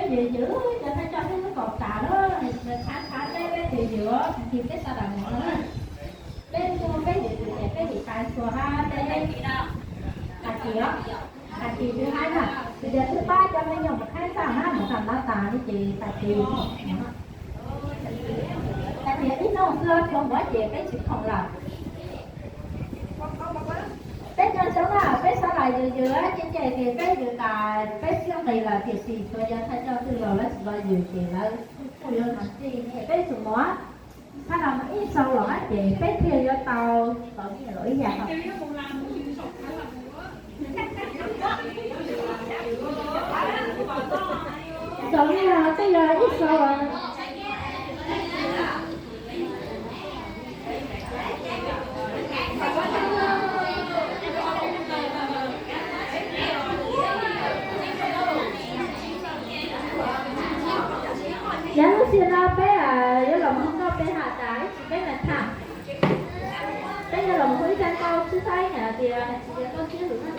Yws yws, cov thawj coj peb lub kaum tas lawm, nws tshav tshav peb, peb twb yws, tag kis peb sawv daws mus no na. Peb muaj peb yws yws ces peb lim tais txhua hab peb, tag kis os, tag kis twb hab na, tsis tias twb pab cov me nyuam mus thaij txaj hab mus tag ntav tas li ces tag kis. Tag kis ib hnub xwb tsuas muab ces peb tsis khoom lawm. Peb nco ntsoov na, peb sawv daws yws yws ces ces ces peb yws tas peb siab nqis lawm, tiam sis tsuas yog thawj coj twg los lawv tsis los yws ces lawv kuj yuav mus txij, peb tsum mus. Thab no mus ib zaug los hab ces peb thiaj yuav tau tau nyiaj los ib yam. Tau nyiaj los twb yog ib zaug los. Yog lub sij hawm no peb yuav los mus hu nkauj peb has tas ib tsis peb mam tham. Peb yuav los mus hu ib zaj nkauj sib faib hais tias tsis yog nkauj sib lus na.